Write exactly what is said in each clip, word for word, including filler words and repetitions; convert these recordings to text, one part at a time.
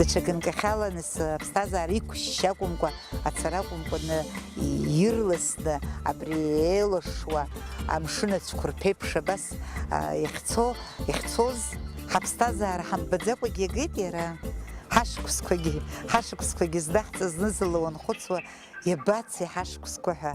Ҽа ганкахьала нас аԥсҭазаара иқәышьшьы акәымкәа, ацара акәымкәаны, ирласны абри еилашуа амшын ацәқәырԥеиԥш абас, а, иахьцо, иахьцоз, ҳаԥсҭазаара ҳамбаӡакәагьы иагеит иара. Ҳашықәсқәагьы, ҳашықәсқәагьы здаҳҵаз зны-зынла уанхәыцуа, иабацеи ҳашықәсқәа ҳәа.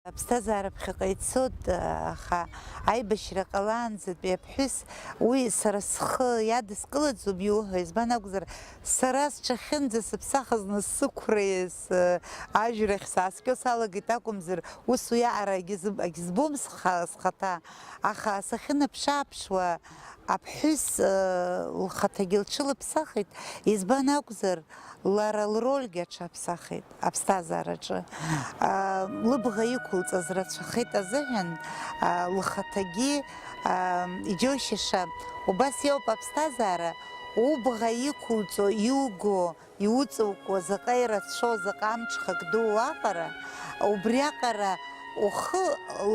Аԥсҭазаара ԥхьаҟа ицоит, аха аибашьра ҟалаанӡатәи аԥҳәыс, уи сара схы иадыскылаӡом иуҳәо, избан акәзар, сара сҽахьынӡасыԥсахыз, нас сықәра, с-, ажәрахь сааскьо салагеит акәымзар, ус уиаҟара агьзы-, агьзбом сха-, схаҭа, аха сахьынаԥшы-ааԥшуа, аԥҳәыс, э, лхаҭагьы лҽылыԥсахит, избан акәзар, лара лрольгьы аҽаԥсахит аԥсҭазаараҿы. Э, лыбӷа иқәылҵаз рацәахеит азыҳәан, э, лхаҭагьы, э, иџьоушьаша, убас иоуп аԥсҭазаара, убӷа иқәуҵо, иуго, иуҵоукуа, заҟа ирацәоу, заҟа амҽхак дуу аҟара, убриаҟара ухы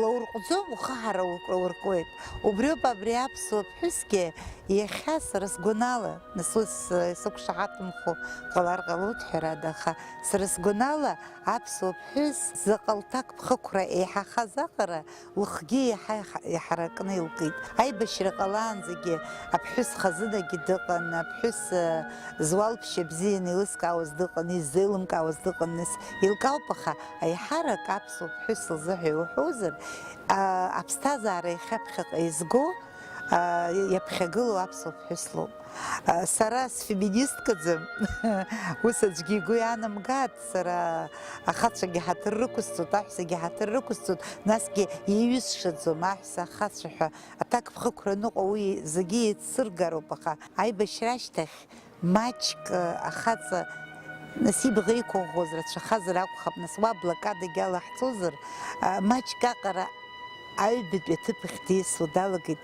лаурҟәӡом, ухы ҳара уркуеит. Убриоуп абри аԥсуа ԥҳәысгьы иахьа сара сгәанала, нас ус, э, сықәшаҳаҭымхо ҟалар ҟалоит ҳәарада, аха сара сгәанала аԥсуа ԥҳәыс заҟа лҭакԥхықәра еиҳахаз аҟара, лыхгьы иаҳа иаҳа-, иаҳаракны илкит. Аибашьра ҟалаанӡагьы аԥҳәыс хазынагьы дыҟан, аԥҳәыс, э, зуалԥшьа бзианы еилызкаауаз дыҟан, иззеилымкаауаз дыҟан, нас, еилкаауп, аха аиҳарак аԥсуа ԥҳәыс лзыҳәа иуҳәозар, а, аԥсҭазаара иахьаԥхьаҟа изго, а, иаԥхьагылоу аԥсуа ԥҳәыс лоуп. А, сара сфеминисткаӡам, ус аӡәгьы игәы иаанамгааит, сара ахацәагьы ҳаҭыр рықәысҵоит, аҳәсагьы ҳаҭыр рықәысҵоит, насгьы иаҩысшаӡом аҳәса ахацәа ҳәа аҭакԥхықәра аныҟоу уи зегьы еицсыргароуп, аха аибашьра ашьҭахь маҷк, ахаҵа, нас ибӷа иқәыӷәӷәоз рацәахазар акәхап, нас уа блокадагьы алаҳҵозар, а, маҷк аҟара аҩбатәи аҭыԥахь диасуа далагеит.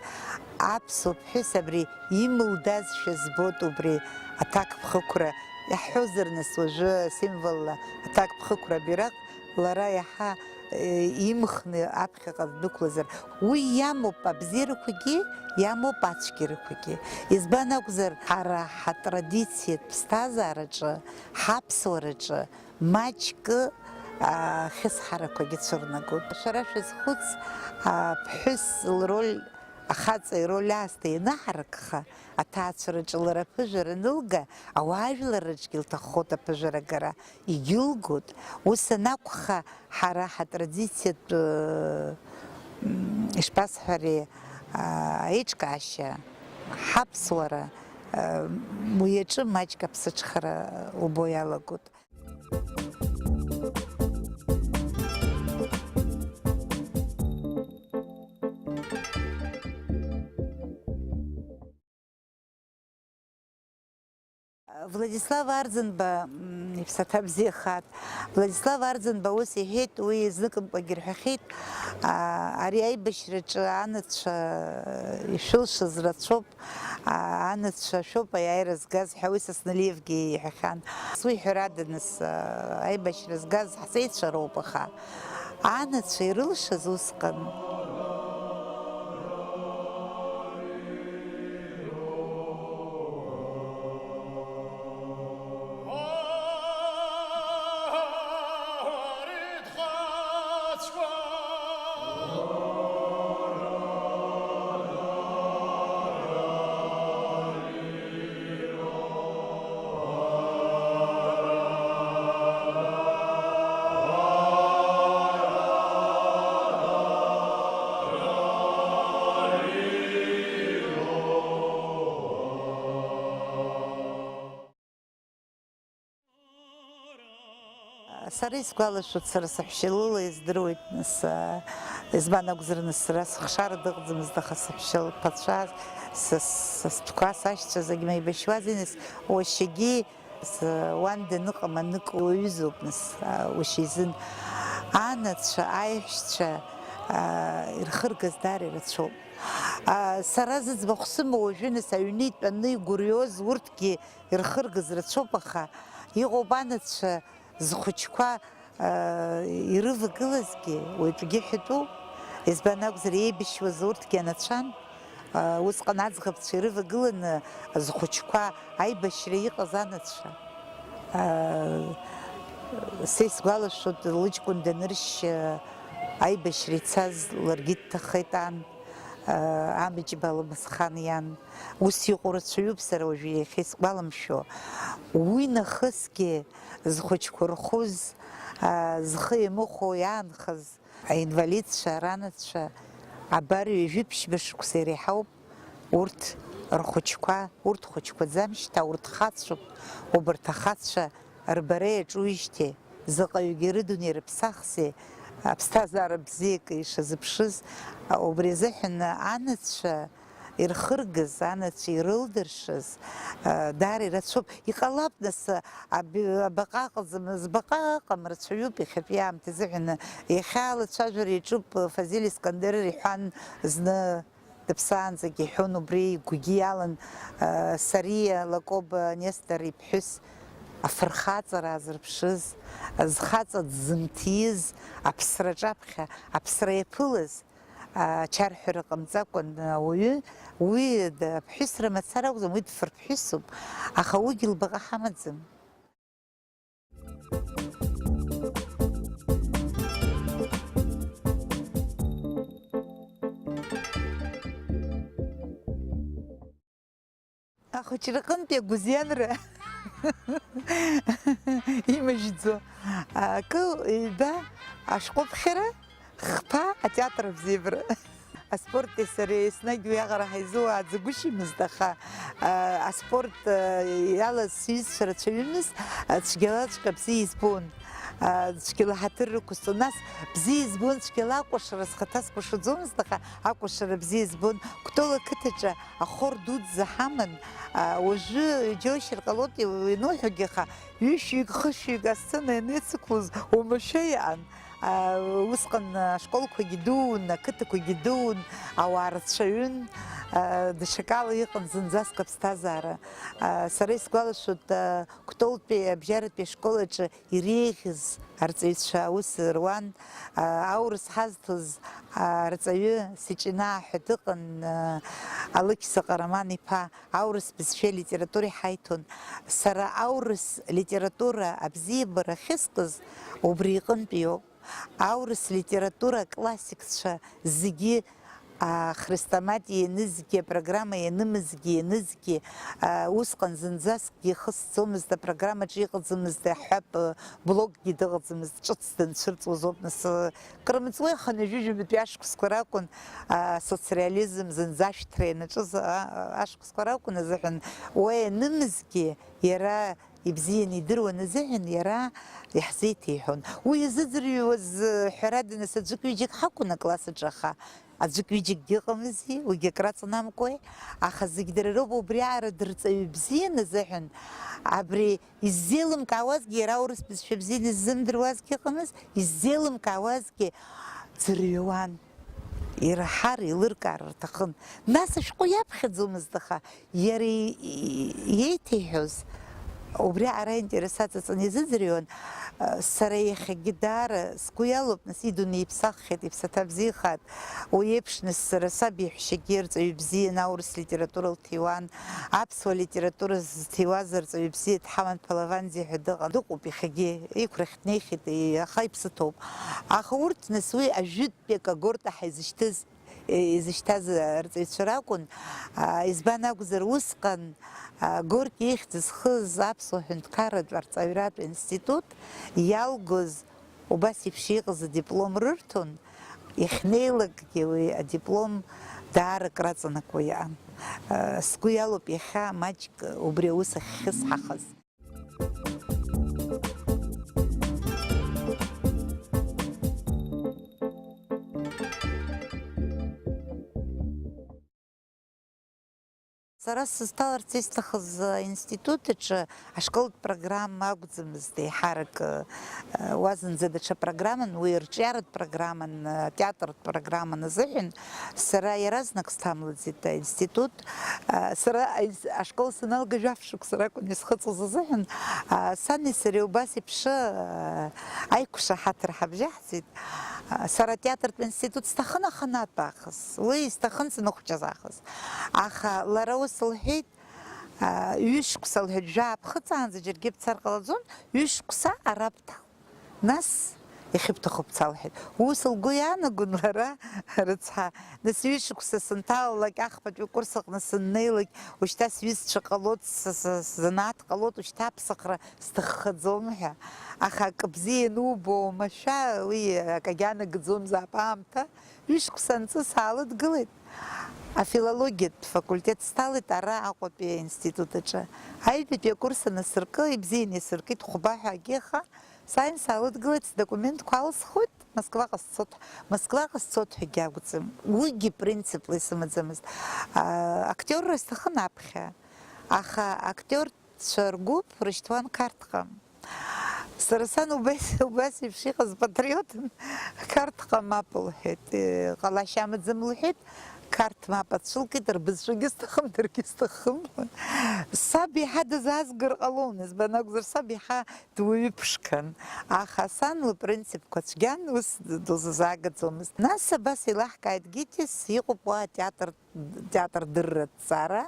Аԥсуа ԥҳәыс абри имылдазшәа збоит убри аҭакԥхықәра, иаҳҳәозар, нас уажәы символла аҭакԥхықәра абираҟ лара иаҳа, э, имхны аԥхьаҟа днықәлазар, уи иамоуп абзиарақәагьы, иамоуп ацәгьарақәагьы. Избан акәзар, ҳара ҳатрадициатә ԥсҭазаараҿы, ҳаԥсуараҿы маҷкы, а, хьысҳарақәагьы цәырнагоит. Шәара шәазхәыц, аԥҳәыс лроль, ахаҵа ироль аасҭа ианаҳаракха, аҭаацәараҿы лара аԥыжәара анылга, ауаажәларраҿгьы илҭаххоит аԥыжәара агара, егьылгоит. Ус анакәха, ҳара ҳатрадициатә, м, ишԥасҳәари, а, аиҿкаашьа, ҳаԥсуара, а, уи аҿы маҷк аԥсыҽхара убо иалагоит. Владислав Арӡынба, м, иԥсаҭа бзиахааит. Владислав Арӡынба ус иҳәеит, уи зныкымкәагьы рҳәахьеит, а, ари аибашьраҿы анацәа ишәылшаз рацәоуп, а, анацәа шәоуп аиааира згаз ҳәа уи Сасналиевгьы иҳәахьан. Ус уи ҳәарада, нас, а, аибашьра згаз ҳҵеицәа роуп, аха анацәа ирылшаз усҟан. Сара исгәалашәоит, сара саҳәшьа лыла издыруеит, нас, аа, избан акәзар, нас, сара сыхшара дыҟаӡамызт, аха саҳәшьа лԥацәа, са, са стәқәа, сашьцәа зегьы меибашьуази, нас, уашьагьы, с-, уан даныҟам анык уаҩызоуп, нас, аа, уашьа изын анацәа, аиҳәшьцәа, аа, ирхыргаз даара ирацәоуп. Аа, сара зыӡбахә сымоу уажәы, нас, аҩны итәаны игәырҩоз урҭгьы ирхыргаз рацәоуп, аха иҟоуп анацәа, зхәыҷқәа, аа, ирывагылазгьы уаҵәгьы ҳәатәуп. Избан акәзар, еибашьуаз урҭгьы анацәан, аа, усҟан аӡӷабцәа ирывагыланы зхәыҷқәа аибашьра иҟаз анацәа. Аа, са исгәалашәоит, лыҷкәын даныршь, аибашьра ицаз ларгьы дҭахеит ан, аа, Амҷба Аламысхан иан. Ус иҟоу рацәаҩуп сара уажәы иахьа исгәаламшәо. Уи нахысгьы зхәыҷқәа рхәыз, аа, зхы иамыхәо иаанхаз аинвалидцәа, ранацәа, абар ҩажәи ԥшьба шықәса иреиҳауп урҭ рхәыҷқәа, урҭ хәыҷқәаӡам шьҭа, урҭ хацәоуп, убарҭ ахацәа рбара иаҿуижьҭеи, заҟаҩгьы рыдунеи рыԥсахзеи, аԥсҭазаара бзиак ишазыԥшыз, убри азыҳәан анацәа ирхыргаз, анацәа ирылдыршаз, даара ирацәоуп. Иҟалап, нас, аб-, абаҟа ыҟаӡам, збаҟа ыҟам, рацәаҩуп иахьатәи аамҭа азыҳәан. Иахьа алацәажәара иаҿуп, Фазиль Искандер иҳәан зны, дыԥсаанӡагь иҳәон убри, игәгьы иалан, Сариа Лакоба Нестор иԥҳәыс афырхаҵара аазырԥшыз, зхаҵа дзымҭиз, аԥсра аҿаԥхьа аԥсра иаԥылаз, ачарҳәара ҟамҵакәан ауаҩы, уи д-, аԥҳәысра мацара акәӡам, уи дфырԥҳәысуп, аха уигьы лбаҟа ҳамаӡам. Ахәыҷра аҟынтәи агәызианра имыжьӡо акы, ҩба, ашәҟәыԥхьара, хԥа атеатр абзиабара. Аспорти сареи еснагь уиаҟара ҳаизуааӡагәышьамызт, аха, а, аспорт, а, иалаз сҩызцәа рацәаҩымызт, а, цәгьалаҵәҟьа бзиа избон. А, цәгьала ҳаҭыр рықәысҵон. Нас бзиа избон, цәгьала акәашара схаҭа скәашаӡомызт, аха акәашара бзиа избон. Кәтол ақыҭаҿы ахор дуӡӡа ҳаман, а, уажәы иџьоушьар ҟалоит иануҳәогьы, аха ҩышәҩык, хышәҩык асцена ианеицықәлоз уамашәа иҟан. А, усҟан ашколқәагьы дуун, ақыҭақәагьы дуун, ауаа рацәаҩын, а, даҽакала иҟан зынӡаск аԥсҭазаара. А, сара исгәалашәоит, а, Кәтолтәи абжьаратәи ашкол аҿы иреиӷьыз арҵаҩцәа аус руан, а, аурыс ҳазҭоз, а, арҵаҩы Сиҷынаа ҳәа дыҟан, а, Алықьса Ҟараман-иԥа. Аурыс бызшәеи литературеи ҳаиҭон. Сара аурыс литература абзиабара ахьыскыз убри иҟынтәиоуп. Аурыс литература аклассикцәа зегьы, а, хрестоматиа ианызгьы, апрограмма ианымызгьы, ианызгьы, а, усҟан зынӡаскгьы ихысҵомызт, апрограммаҿы иҟаӡамызт, иаҳҳәап, блокгьы дыҟаӡамызт, ҿыц данцәырҵуаз ауп, нас, крымҵуеи хынҩажәи жәабатәи ашықәсқәа ракәын, асоцреализм зынӡа ашәҭра ианаҿыз, а, ашықәсқәа ракәын азыҳәан, уа ианымызгьы, иара ибзианы идыруан азыҳәан, иара иаҳзеиҭеиҳәон. Уи иазыӡырҩуаз, ҳәарада, нас, аӡәык-ҩыџьак ҳакәын акласс аҿы, аха аӡәык-ҩыџьакгьы ыҟамзи, уигьы акраҵанамкуеи? Аха зегь дара роуп, убриаҟара дырҵаҩы бзиан азыҳәан, абри иззеилымкаауазгьы, иара аурыс бызшәа бзианы иззымдыруазгьы ыҟамызт, иззеилымкаауазгьы ӡырҩуан. Ираҳар, еилыркаар рҭахын. Нас ашәҟәы иаԥхьаӡомызт, аха иара и-, и-, иеиҭеиҳәоз, убри аҟара аинтерес аҵаҵаны изыӡырҩуан. Сара иахьагьы даара сгәы иалоуп, нас, идунеи иԥсаххьеит, иԥсаҭа бзиахааит. Уи еиԥш, нас, сара саб иаҳәшьагьы рҵаҩы бзиан, аурыс литература лҭиуан, аԥсуа литература зҭиуаз рҵаҩы бзиа дҳаман, Ԥалаванӡиа ҳәа дыҟан, дыҟоуп иахьагьы, иқәрахь днеихьеит, аха иԥсы ҭоуп. Аха урҭ, нас, уи ажәытә Пека Горта ҳаизышьҭыз, изышьҭаз арҵаҩцәа ракәын. А, избан акәзар, усҟан, а, Горки ихьӡ зхыз Аԥсуа ҳәынҭқарратә арҵаҩратә институт иалгоз убас еиԥш иҟаз адиплом рырҭон, иахьнеилакгьы уи адиплом даара акраҵанакуа иҟан. А, сгәы иалоуп иахьа маҷк убри аус ахьхьысҳахаз. Сара сызҭаларц исҭахыз аинститут аҿы ашколтә программа акәӡамызт еиҳарак, уа зынӡа даҽа программан, уи рҿиаратә программан, атеатртә программан азыҳәан сара иаразнак сҭамлаӡеит аинститут. Сара аинс-, ашкол саналга жәаф шықәса ракәын исхыҵуаз азыҳәан, сани сареи убас еиԥш аиқәшаҳаҭра ҳабжьаҳҵеит. Сара атеатртә институт сҭахын аханатә аахыс, уи исҭахын саныхәҷаз аахыс. Аха лара ус лҳәеит, ҩышықәса лҳәеит, жәаа ԥхыҵаанӡа џьаргьы бцар ҟалаӡом, ҩышықәса ара бҭал. Нас иахьыбҭаху бца лҳәеит. Ус лгәы иаанагон лара рыцҳа. Нас ҩышықәса сынҭалалак, ахԥатәи акурс аҟны сыннеилак, ушьҭа сҩызцәа ҟалоит, с-, с-, сзанааҭ ҟалоит, ушьҭа аԥсахра сҭаххаӡом ҳәа. Аха акы бзиа ианубо уамашәа, уи акагьы анагӡомзаап аамҭа. Ҩышықәса анҵы саалыдгылеит. Афилологиатә факультет сҭалеит ара Аҟәатәи аинститут аҿы. Аҩбатәи акурс анасыркы, ибзианы исыркит, хәба ҳәа агьыха, сааин саалыдгылеит, сдокументқәа алсхуеит, Москваҟа сцот-, Москваҟа сцот ҳәагьы акәӡам. Уигьы принципла исымаӡамызт. А, актиорра сҭахын аԥхьа, аха актиорцәа ргәыԥ рышьҭуан Қарҭҟа. Сара сан убас, убас еиԥш иҟаз патриотын, Қарҭҟа мап лҳәеит, э, ҟалашьа амаӡам лҳәеит, Қарҭ мап ацәылкит, рбызшәагьы сҭахым, даргьы сҭахым. Саб иаҳа дызаазгар ҟалон, избан акәзар, саб иаҳа дуаҩы ԥшқан, аха сан лпринципқәа цәгьан, ус дылзазаагаӡомызт. Нас абас еилаҳкааит ГИТИС, иҟоуп уа атеатр театр дырратә ҵара,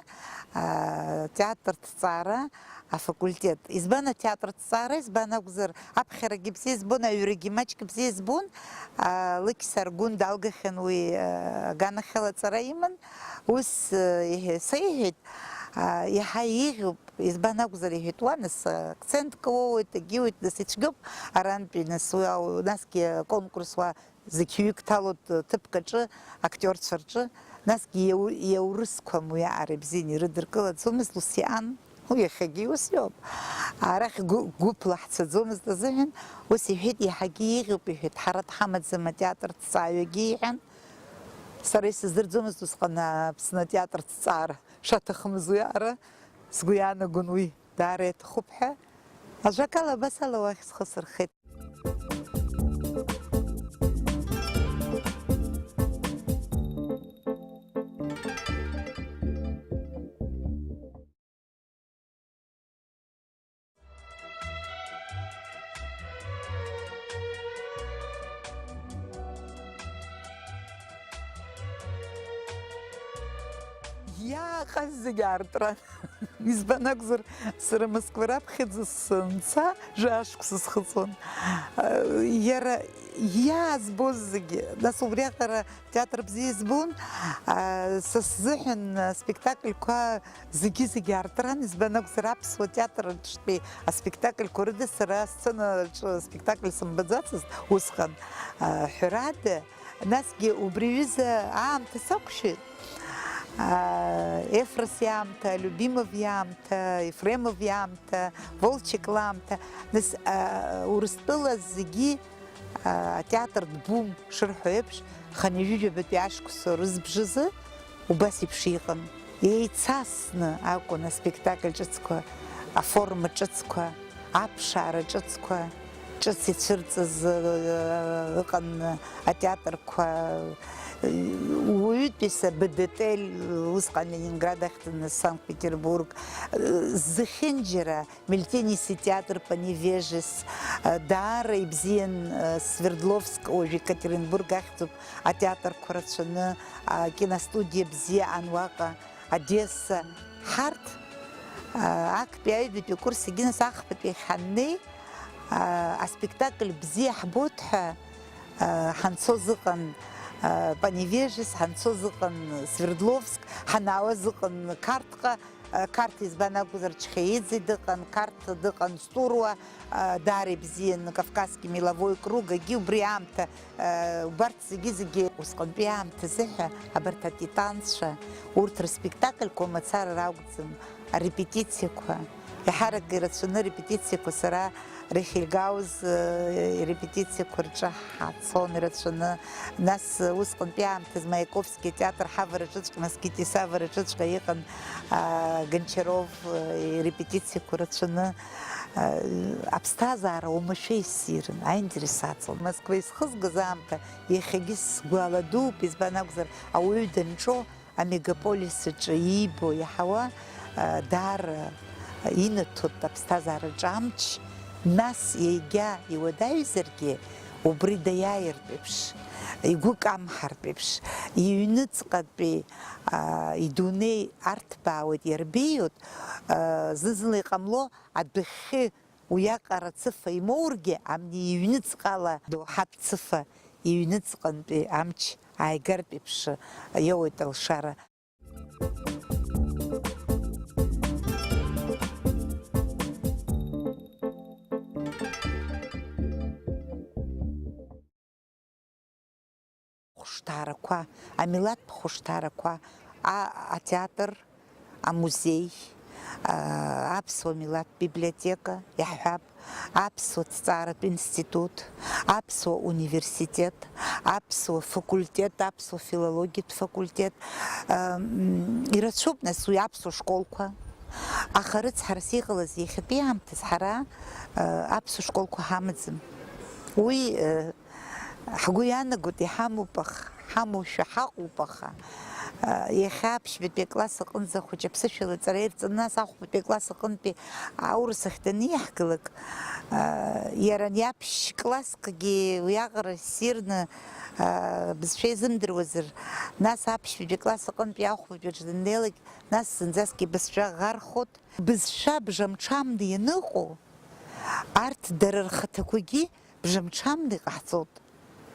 а, театртә ҵара афакультет. Избан атеатртә ҵара, избан акәзар, аԥхьарагьы бзиа избон, аҩрагьы маҷк бзиа избон, а, Лықьса Аргәын далгахьан уи, а, аганахьала аҵара иман. Ус, а, иҳәа-, сеиҳәеит, а, иаҳа еиӷьуп, избан акәзар, иҳәеит, уа, нас, акцентк уоуеит, агьиуеит, нас ицәгьоуп арантәи, нас уи ау-, насгьы аконкурс уа зқьҩык ҭалоит ҭыԥк аҿы, актиорцәа рҿы, насгьы иау-, иаурысқәам уи аара ибзианы ирыдыркылаӡомызт, ус иҟан, уи иахьагьы ус иоуп. Арахь гәы-, гәыԥла ҳцаӡомызт азыҳәан, ус иҳәеит, иаҳагьы еиӷьуп, иҳәеит, ҳара дҳамаӡам атеатр ҭҵааҩгьы, иҳәан. Сара исыздырӡомызт усҟан Аԥсны атеатр ҭҵаара шаҭахымыз уи аара, сгәы иаанагон уи. Даара иаҭахуп ҳәа, ажәакала, абас ала уахь схы сырхеит. Иааҟаз зегьы аартра. Избан акәзар, сара Москва раԥхьаӡа санца, жәа-шықәса схыҵуан. Иара иаазбоз зегьы, нас убриаҟара театр бзиа избон. Са сзыҳәан аспектакльқәа зегьы-зегьы аартра, избан акәзар, аԥсуа театр аҿтәи аспектакльқәа рыда сара асценаҿы аспектакль сымбаӡацызт усҟан, ҳәарада. Насгьы убри аҩыза аамҭа сақәшәеит. Аа, Ефрос иаамҭа, Любимов иаамҭа, Ефремов иаамҭа, Волчек лаамҭа. Нас, аа, Урыстәыла зегьы, аа, атеатртә бум шырҳәо еиԥш, хынҩажәижәабатәи ашықәса рызбжазы убас еиԥш иҟан. Еицасны акәын аспектакль ҿыцқәа, аформа ҿыцқәа, аԥшаара ҿыцқәа, ҿыц ицәырҵыз, ы, ыҟан атеатрқәа, ы, уаҩытәыҩса Б Д Т Л, усҟан Ленинград ахьӡын, Санкт-Петербург, ы, зехьынџьара, Мельтенис итеатр Поневежес, ы, даара ибзиан, ы, Свердловск, уажә Екатеринбург ахьӡуп, атеатрқәа рацәаны, акиностудиа бзиа аан уаҟа. Одесса, ҳарҭ, аа, актәи аҩбатәи акурс егьи нас ахԥатәи ахь ҳаннеи, аа, аспектакль бзиа ҳбоит ҳәа, аа, ҳанцоз ыҟан, аа, Поневежес, ҳанцоз ыҟан Свердловск, ҳанаауаз ыҟан Қарҭҟа, аа, Қарҭ избан акәзар, Чхеиӡе дыҟан, Қарҭ дыҟан Стуруа, аа, даара ибзиан, Кавказский меловой круг, егьи убри аамҭа Э, убарҭ зегьы-зегьы усҟантәи аамҭазы ҳәа, абарҭ атитанцәа, урҭ рыспектакльқәа мацара ракәӡам, арепетициақәа, Еиҳарак ирацәаны арепетициақәа сара Рихельгауз, э, ирепетициақәа рҿы ҳцон ирацәаны. Нас, э, усҟантәи аамҭазы Маиаковски атеатр ҳавараҿыҵәҟьа, нас Китисавараҿыҵәҟьа иҟан, а, Гончаров, э, ирепетициақәа рацәаны. Э, аԥсҭазаара уамашәа иссирын, аинтерес аҵон. Москва исхызгаз аамҭа иахьагьы сгәаладууп, избан акәзар, ауаҩы данҿо, амегаполис аҿы иибо, иаҳауа, а, даара инаҭоит аԥсҭазаараҿы амч, нас егьа иуадаҩзаргьы, убри даиааиртә еиԥш, игәы камҳартә еиԥш, иҩныҵҟатәи, а, идунеи арҭбаауеит, иарбеиоит, а, зны-зынла иҟамло адәахьы Уиаҟара цыфа имоургьы, амни иҩныҵҟала доуҳатә цыфа иҩныҵҟантәи амч ааигартә еиԥш иоуеит алшара. Хәышҭаарақәа, амилаҭтә хәышҭаарақәа, а-, атеатр, амузеи, а, аԥсуа милаҭтә библиотека, иаҳҳәап, аԥсуа ҭҵааратә институт, аԥсуа университет, аԥсуа факультет, аԥсуа филологиатә факультет, а, м, ирацәоуп, нас, уи аԥсуа школқәа. Аха рыцҳарас иҟалаз иахьатәи аамҭаз ҳара, а, аԥсуа школқәа ҳамаӡам. Уи, а, Ҳгәы иаанагоит, иҳамоуп аха, ҳамоушәа ҳаҟоуп аха, а, иахьа аԥшьбатәи акласс аҟынӡа ахәыҷы аԥсышәала аҵара ирҵаны, нас ахәбатәи акласс аҟынтәи аурыс ахь даниаҳгалак, а, иара ани аԥшь классгьы уиаҟара ссирны, а, бызшәа изымдыруазар, нас аԥшьбатәи акласс аҟынтәи ахәбатәи аҿы даннеилак, нас зынӡаскгьы бызшәа ӷархот. Бызшәа бжамҽамда ианыҟоу, арҭ дара рхаҭақәагьы бжамҽамда иҟаҳҵоит.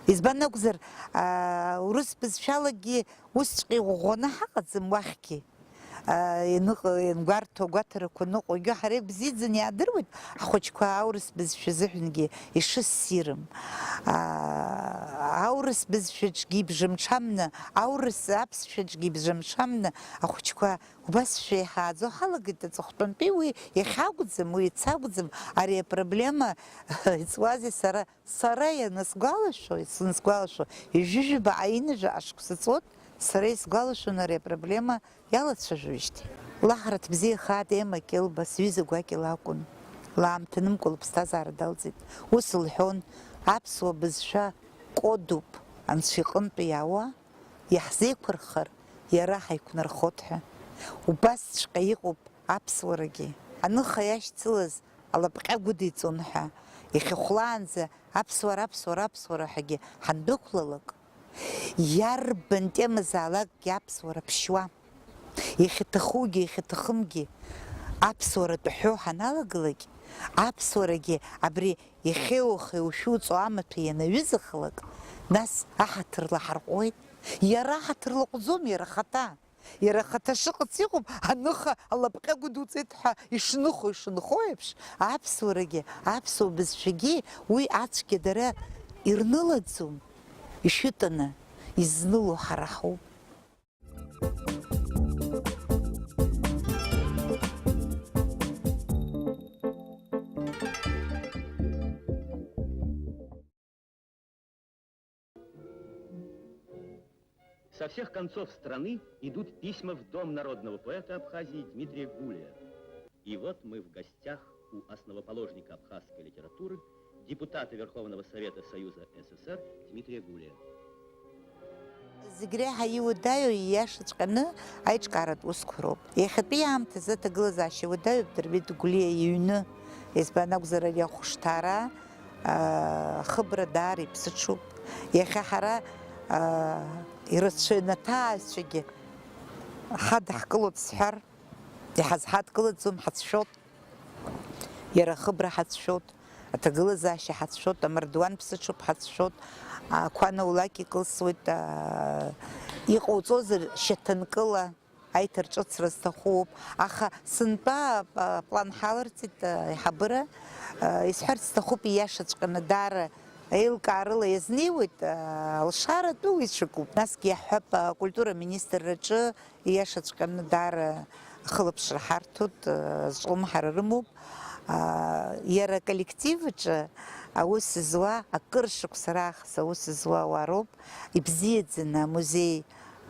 Избан акәзар, аа, урыс бызшәалагьы усҵәҟьа иӷәӷәаны ҳаҟаӡам уахьгьы. Аа, ианыҟ-, иангәарҭо агәаҭарақәа ныҟәо, егьи ҳара ибзиаӡаны иаадыруеит, ҳхәыҷқәа аурыс бызшәа азыҳәангьы ишыссирым. Аа, аурыс бызшәаҿгьы ибжамҽамны, аурыс аԥсшәаҿгьы ибжамҽамны ахәыҷқәа Убас шәеиҳааӡо ҳалагеит аҵыхәтәантәи уи иахьакәӡам, уи иацы акәӡам, ари апроблема иҵуазеи сара, сара ианысгәалашәо, исынсгәалашәо, ҩажәижәаба аинажәа ашықәса ҵуеит, сара исгәалашәон ари апроблема иалацәажәоижьҭеи. Лаҳраҭ бзиахааит Ема Кьылба, сҩыза гәакьа лакәын. Лаамҭанымкәа лыԥсҭазаара далҵит. Ус лҳәон, аԥсуа бызшәа кодуп, анцәа иҟынтәи иаауа, Иаҳзеиқәырхар, иара ҳаиқәнархоит ҳәа. Убасҵәҟьа иҟоуп аԥсуарагьы. Аныха иашьцылаз алапҟьа гәыдиҵон ҳәа, иахьахәлаанӡа аԥсуара, аԥсуара, аԥсуара ҳәагьы ҳандәықәлалак, иарбан темазаалакгьы аԥсуара ԥшьуа. Иахьаҭахугьы, иахьаҭахымгьы аԥсуара тәаҳәо ҳаналагалак, аԥсуарагьы абри иахьеиухеи ушәуҵо амаҭәа ианаҩызахалак, нас аҳаҭыр лаҳарҟәуеит. Иара аҳаҭыр лаҟәӡом, иара ахаҭа. Иара ахаҭа шыҟац иҟоуп, аныха алапҟьа гәыдуҵеит ҳәа ишныхо, ишынхо еиԥш, аԥсуарагьы, аԥсуа бызшәагьы уи ацәгьа дара ирнылаӡом, ишәытаны изныло ҳара ҳауп. Со всех концов страны идут письма в Дом народного поэта Абхазии Дмитрия Гулия. И вот мы в гостях у основоположника абхазской литературы, депутата Верховного Совета Союза СССР Дмитрия Гулия. Зегь реиҳа иуадаҩу ииашаҵәҟьаны аиҿкааратә усқәа роуп. Иахьатәи аамҭазы аҭагылазаашьа уадаҩуп Дырмит Гәлиа иҩны, избан акәзар, ари ахәышҭаара, аа, ахыбра даара иԥсыҽуп. Иахьа ҳара, аа, ирацәаҩны аҭааҩцәагьы ҳадаҳкылоит сҳәар, иҳазҳадкылаӡом, ҳацәшәоит. Иара ахыбра ҳацәшәоит, аҭагылазаашьа ҳацәшәоит, амардуан ԥсыҽуп ҳацәшәоит, ақәа наулак икылсуеит, аа, иҟауҵозар шьаҭанкыла аиҭарҿыцра зҭахуп, аха сынтәа, а, план ҳаларҵеит, а, аиҳабыра, а, исҳәарц сҭахуп ииашаҵәҟьаны даара еилкаарыла иазнеиуеит, а, алшаратәы уи ҽакуп. Насгьы иаҳҳәап, акультура аминистрраҿы Ииашаҵәҟьаны даара Хылаԥшра ҳарҭоит, зҿлымҳара рымоуп. Иара аколлектив аҿы аус зуа, акыр шықәса раахыс аус зуа ауаа роуп, ибзиаӡаны амузеи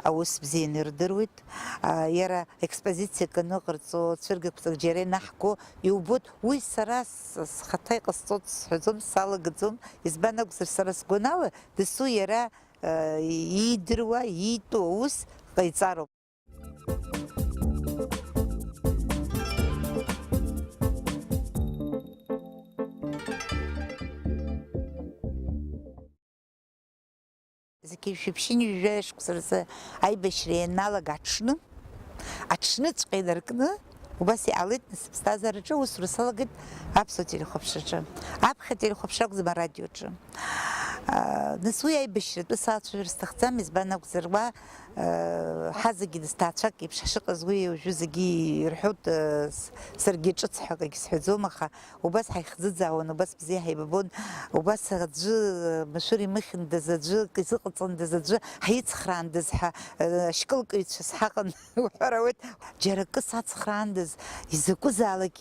аус бзианы ирдыруеит. Иара експозициак аныҟарҵо, цәыргақәҵак џьара инаҳго иубоит. Уи сара с-, схаҭа иҟасҵоит сҳәаӡом, салагаӡом. Избан акәзар, сара сгәанала, дасу иара иидыруа, иитәу аус ҟаиҵароуп. Зқьи жәшәи ԥшьынҩажәи жәаҩа шықәса рзы аибашьра ианалага аҽны, аҽныҵәҟьа инаркны, убас иҟалеит, нас, сыԥсҭазаараҿы аусура салагеит аԥсуа телехәаԥшраҿы. Аԥхьа ателехәаԥшра акәӡам, арадиоҿы. Нас уи аибашьратәы салацәажәар сҭахӡам, избан акәзар, уа, ҳазегьы нас ҭаацәак еиԥш ҳшыҟаз уи уажәы зегьы ирҳәоит, саргьы ҿыц ҳәа акгьы сҳәаӡом, аха убас ҳаихӡыӡаауан, убас бзиа ҳаибабон, убас аӡәы машәыр имыхьындаз, аӡәы акы изыҟаҵандаз, аӡәы ҳицхраандаз ҳәа, ашькылкыҩцәас ҳаҟан уҳәар ауеит. Џьара акы сацхраандаз, изакәызаалак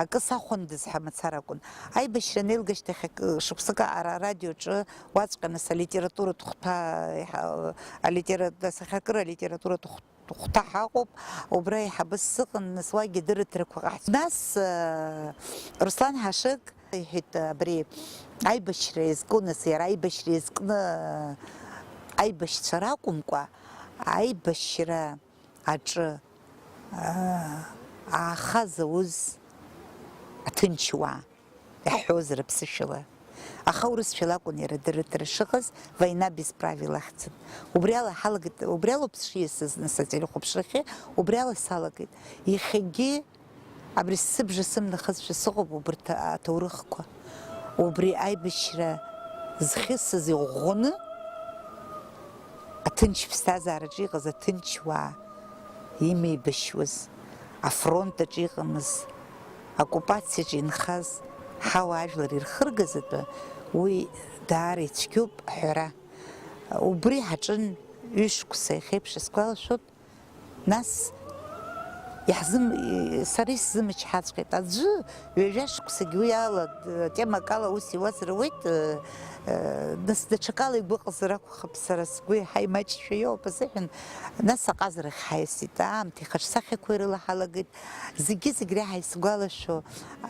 акы сахәандаз ҳәа мацара акәын. Аибашьра анеилга ашьҭахь акы шықәсык аҟара арадиоҿы уаҵәҟьа нас алитературатә хәҭа, еиҳа-, алитера-, асахьаркыра алитературатә хә-, хәҭа ҳаҟоуп, убра еиҳабыс сыҟан, нас уагьы адырраҭарақәа ҟаҳҵон. Нас, э, Руслан Ҳашыг иҳәеит, абри аибашьра иазку, нас иара аибашьра иазкны, аибашьцәа ракәымкәа, аибашьра аҿы, аа, ааха зауз аҭынчуаа, иаҳҳәозар аԥсышәала. Аха урысшәала акәын иара адырраҭара шыҟаз, Война без правил ахьӡын. Убри ала ҳалагеит, убри алоуп сшиасыз нас ателехәаԥшрахьы, убри ала салагеит. Иахьагьы абри сыбжа сымнахызшәа сыҟоуп убарҭ аҭоурыхқәа. Убри аибашьра зхьысыз иӷәӷәаны, аҭынч ԥсҭазаараҿы иҟаз аҭынч уаа имеибашьуаз, афронт аҿы иҟамыз, оккупациаҿы инхаз ҳауаажәлар ирхыргаз атәы, уи даара ицәгьоуп аҳәара. Убри ҳаҿын ҩышықәса, иахьеиԥш исгәалашәоит. Нас иаҳзым-, сара исзымычҳаҵәҟьеит. Аӡәы ҩажәа шықәсагьы уи ала, темак ала ус иуазар ауеит, нас даҽакала игәы ыҟазар акәхап, сара сгәы еиҳа имаҷшәа иоуп азыҳәан, нас аҟазарахь ҳаиасит. Аамҭа ихаҿсахьақәа ирыла ҳалагеит. Зегьы-зегь реиҳа исгәалашәо,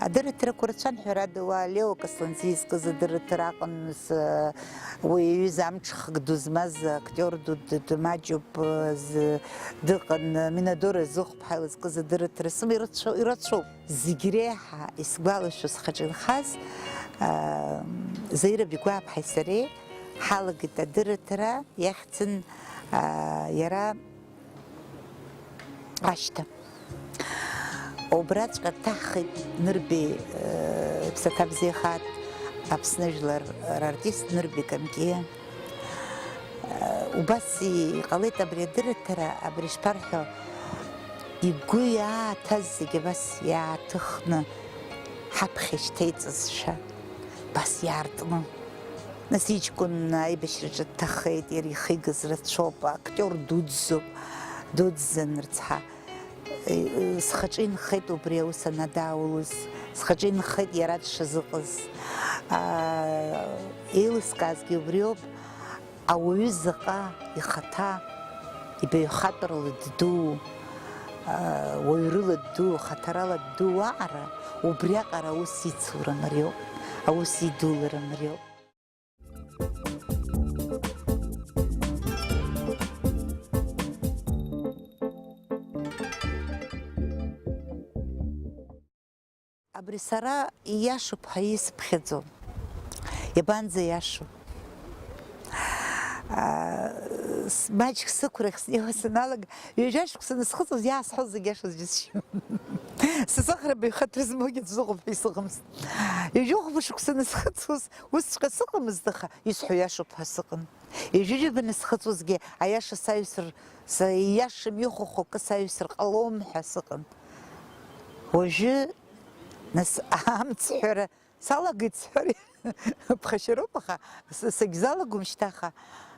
адырраҭарақәа рацәан, ҳәарада, уа Лео Касланӡиа изкыз адырраҭара аҟан, нас, уи иҩыза амҽхак ду змаз актиор ду д-, д-, маҷуп, з-, дыҟан, Минадора Зыхәԥҳа илызкыз адырраҭара сымоуп, ирацәоу-, ирацәоуп. Зегь реиҳа исгәалашәо схаҿы инхаз, а, Заира Бигәааԥҳаи сареи ҳалагеит адырраҭара, иахьӡын, а, иара Ашьҭа. Убраҵәҟьа дҭаҳхит Нырбеи, э, иԥсаҭа бзиахааит, Аԥсны жәлар рартист Нырбеи Камкиа. Э, убас иҟалеит абри адырраҭара, абри шԥарҳәо, игәы иааҭаз зегьы абас иааҭыхны ҳаԥхьа ишьҭеиҵазшәа, абас иаартны. Нас иҷкәын аибашьраҿы дҭахеит, иара ихигаз рацәоуп, актиор дуӡӡоуп, дуӡӡан рыцҳа. Схаҿы инхеит убри аус анадааулоз, схаҿы инхеит иара дшазыҟаз. Аа, еилыскаазгьы убриоуп, ауаҩы заҟа ихаҭа ибаҩхатәрала ддуу, аа, уаҩрыла ддуу, хаҭарала ддуу аҟара, убриаҟара аус ицура мариоуп, аус идулара мариоуп. Абри сара ииашоуп ҳәа исыԥхьаӡом. Иабанӡа иашоу? Аа, с-, маҷк сықәрахь снеиуа саналага, ҩажәа шықәса анысхыҵуаз, иаасҳәоз зегь иашаз џьысшьон. Сызыӷра баҩхатәра змоугьы аӡә сыҟоуп ҳәа исыҟамызт. Ҩажәа хәба шықәса анысхыҵуаз, усҵәҟьа сыҟамызт, аха исҳәо иашоуп ҳәа сыҟан. Ҩажәижәаба анысхыҵуазгьы, аиаша саҩсыр, са-, ииашам, ихәахәа акы саҩсыр ҟалом ҳәа сыҟан. Уажәы, нас, амцҳәара салагеит сҳәар, ԥхашьароуп, аха с-, сагьзалагом шьҭа, аха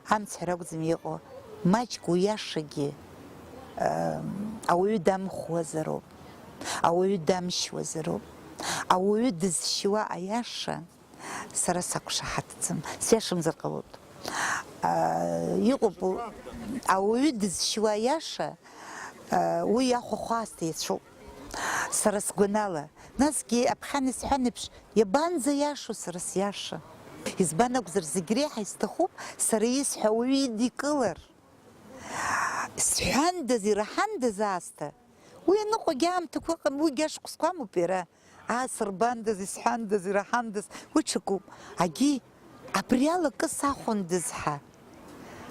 амцҳәара акәӡам иҟоу. Маҷк уиашагьы Ауаҩы дамхуазароуп, ауаҩы дамшьуазароуп, ауаҩы дызшьуа аиаша сара сақәшаҳаҭӡам, сиашамзар ҟалоит. Иҟоуп, ауаҩы дызшьуа аиаша, уи иахәахә аасҭа иацәоуп, сара сгәанала. Насгьы аԥхьан исҳәан еиԥш, иабанӡа иашоу сара сиаша? Избан акәзар, зегь реиҳа исҭахуп сара исҳәо ауаҩы идикылар. Сҳәандаз, ираҳандаз аасҭа, уи аныҟәагьы аамҭақәа ыҟам, уигьы ашықәсқәа амоуп иара. Аасырбандаз, исҳәандаз, ираҳандаз, уи ҽакуп. Агьи, абри ала акы сахәондаз ҳәа,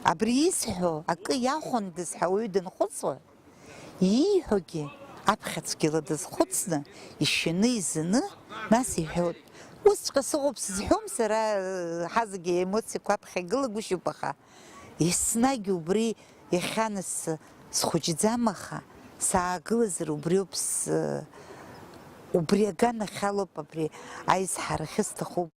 абри исҳәо акы иахәондаз ҳәа ауаҩы данхәыцуа, ииҳәогьы аԥхьацәгьала дазхәыцны, ишьаны, изаны, нас иҳәоит. Усҵәҟьа сыҟоуп сызҳәом сара, ҳазегьы аемоциақәа аԥхьа игылагәышьоуп, аха еснагь убри иахьанассы схәыҷӡам, аха саагылазар убриоуп с-, убри аганахьалоуп абри аизҳара ахьысҭаху.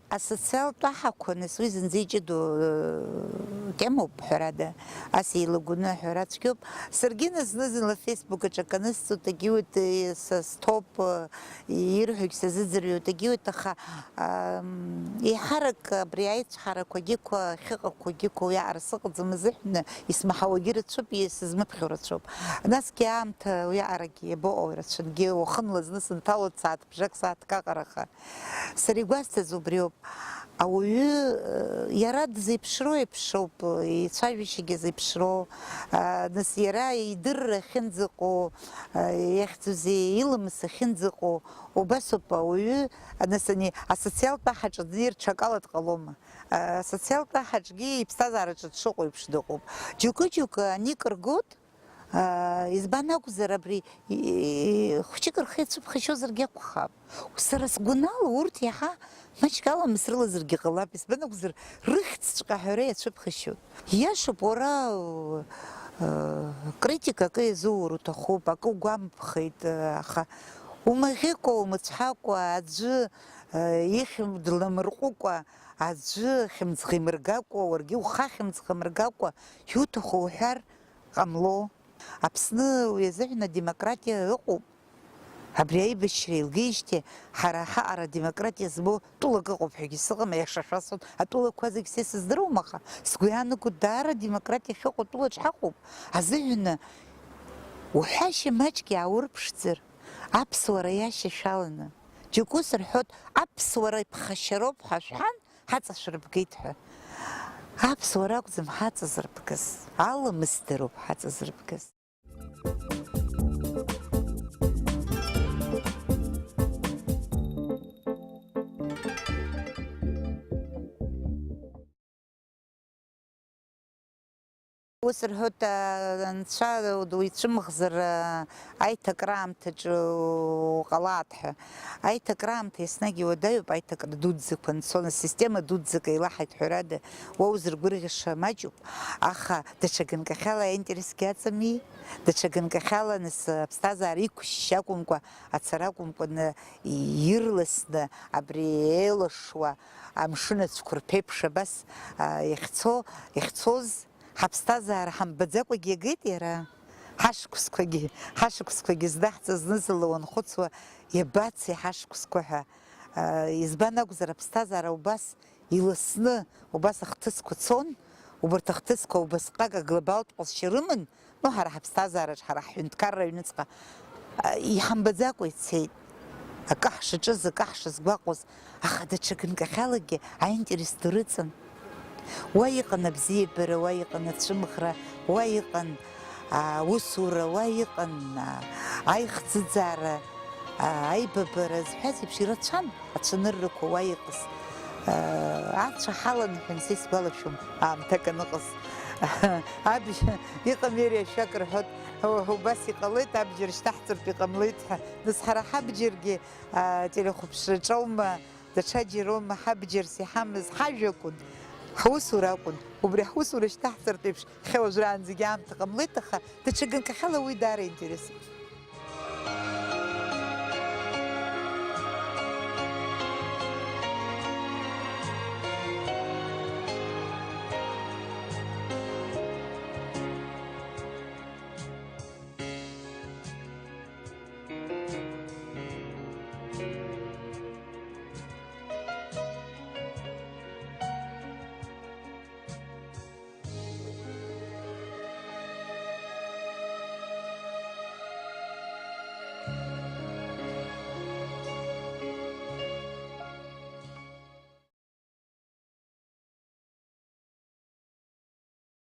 Асоциалтә аҳақәа, нас, уи зынӡа иҷыдоу, э, темоуп, ҳәарада, ас еилагәаны аҳәара цәгьоуп. Саргьы зны-зынла Facebook аҿы акы анысҵоит, егьиуеит, э, са стәоуп, э, ирҳәогь сазыӡырҩуеит, егьиуеит, аха, ам, еиҳарак абри аицәҳарақәагьы қәа, ахьыҟақәагьы қәа уиаҟара сыҟаӡам азыҳәан, исмаҳауагьы рацәоуп, исызмыԥхьо рацәоуп. Насгьы аамҭа уиаҟарагьы иабоҟоу, ирацәангьы уахынла зны сынҭало сааҭ бжак, сааҭк аҟараха. Сара игәасҭаз убриоуп. Ауаҩы, э, иара дзеиԥшроу еиԥшроуп, ицәажәашьагьы зеиԥшроу, а, нас иара идырра ахьынӡаҟоу, а, иахьӡузеи, иламыс ахьынӡаҟоу, убасоуп ауаҩы, а, нас ани асоциалтә аҳаҿы днеир ҽакала дҟалома? А, асоциалтә аҳаҿгьы иԥсҭазаараҿы дшыҟоу еиԥш дыҟоуп. Џьоукы-џьоукы аник ргоит, Аа, избан акәзар, абри, и-, хәҷык рхы иацәыԥхашьозаргьы акәхап. Сара сгәанала, урҭ иаҳа маҷк аламыс рылазаргьы ҟалап, избан акәзар, рыхьӡҵәҟьа ҳәара иацәыԥхашьоит. Иашоуп, уара, э, критика акы иазуур уҭахуп, акы угәамԥхеит, э, аха умаӷьыкәа, умыцәҳакәа, аӡәы, э, ихьӡ ламырҟәыкәа, аӡәы хьымӡӷ имыргакәа, уаргьы ухы ахьымӡӷ амыргакәа иуҭаху уҳәар, ҟамло. Аԥсны уи азыҳәан адемократиа ыҟоуп. Абри аибашьра еилгеижьҭеи ҳара ҳаҟара адемократиа змоу тәылак ыҟоуп ҳәагьы сыҟам, аиаша шәасҳәоит, атәылақәа зегь са исыздыруам, аха сгәы иаанагоит, даара адемократиа ахьыҟоу атәылаҿ ҳаҟоуп. Азыҳәан уҳәашьа маҷк иааурԥшӡар, аԥсуара иашьашәаланы, џьоук ус рҳәоит, аԥсуара иԥхашьароуп ҳәа шәҳәан, ҳаҵашәырбгеит ҳәа. Аԥсуара акәӡам ҳаҵазырбгаз, аламысдароуп ҳаҵазырбгаз. Ус рҳәоит, а, анцәа уицәымӷзар, а, аиҭакра аамҭаҿы уҟалааит ҳәа. Аиҭакра аамҭа еснагь иуадаҩуп, аиҭакра дуӡӡақәа анцон, асистема дуӡӡак еилаҳаит, ҳәарада, уа узыргәырӷьаша маҷуп, аха даҽа ганкахьала аинтересгьы аҵами, даҽа ганкахьала нас аԥсҭазаара иқәышьшьы акәымкәа, ацара акәымкәа, ны-, ирласны абри еилашуа амшын ацәқәырԥеиԥш абас, а, иахьцо, иахьцоз, ҳаԥсҭазаара ҳамбаӡакәагьы иагеит иара. Ҳашықәсқәагьы, ҳашықәсқәагьы здаҳҵаз зны-зынла уанхәыцуа, иабацеи ҳашықәсқәа ҳәа. А, избан акәзар, аԥсҭазаара убас иласны, убас ахҭысқәа цон, убарҭ ахҭысқәа убасҟак аглобалтә ҟазшьа рыман, ну, ҳара ҳаԥсҭазаараҿ, ҳара ҳҳәынҭқарра аҩныҵҟа, а, иҳамбаӡакәа ицеит. Акы ҳшаҿыз, акы ҳшазгәаҟуаз, аха даҽа ганкахьалагьы аинтерес ду рыҵан. Уа иҟан абзиабара, уа иҟан ацәымӷра, уа иҟан, а, аусура, уа иҟан, а, аихӡыӡаара, а, аибабара зҳәаз еиԥш ирацәан ацәаныррақәа уа иҟаз. А, ацәа ҳаланҳәан, са исгәалашәом, аамҭак аныҟаз. Абжь, иҟами ари ашәак рҳәоит, убас иҟалеит, абџьар шьҭаҳҵартә иҟамлеит ҳәа. Нас ҳара ҳабџьаргьы, а, телехәаԥшраҿоума, даҽаџьароума, ҳабџьарс иҳамаз ҳажәакәын, ҳусура акәын. Убри ҳусура шьҭаҳҵартә еиԥш, иахьа уажәраанӡагьы аамҭа ҟамлеит, аха даҽа ганкахьала уи даара интересуп.